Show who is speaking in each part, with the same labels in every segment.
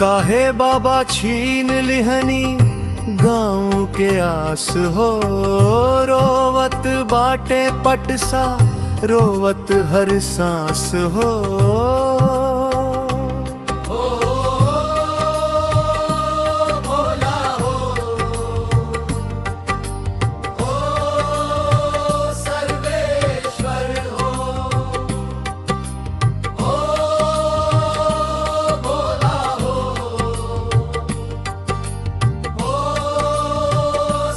Speaker 1: काहे बाबा छीन लिहनी गाँव के आस हो। रोवत बाटे पटसा, रोवत हर सांस हो।
Speaker 2: हो भोला हो, हो सर्वेश्वर हो, हो भोला हो, हो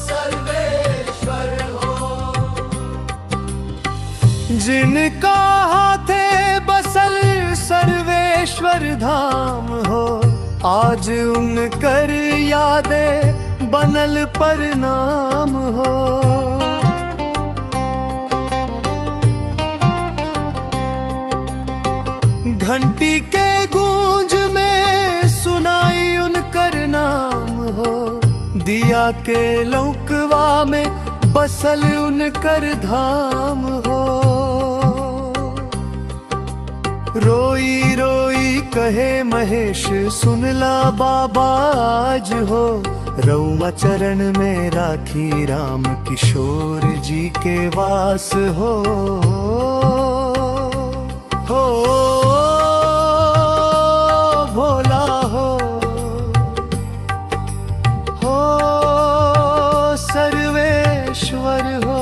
Speaker 2: सर्वेश्वर हो।
Speaker 1: जिनका हाथे बसल सर्वेश्वर धाम हो, आज उनकर यादे बनल परनाम हो। घंटी के गूंज में सुनाई उनकर नाम हो, दिया के लौकवा में बसल उनकर धाम हो। रोई रोई कहे महेश सुनला बाबा आज हो, रउआ चरण में राखी राम किशोर जी के वास हो। हो भोला हो सर्वेश्वर हो।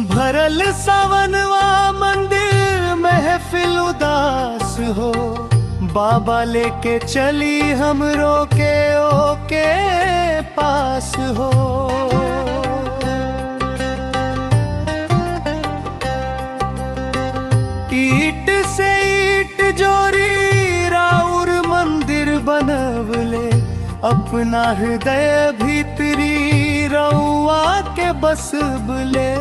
Speaker 1: भरल सावनवा मंदिर महफिल उदास हो, बाबा लेके चली हमरो के ओके पास हो। ईट से ईट जोरी राउर मंदिर बनवले, अपना हृदय भीतरी रउआ के बसबले।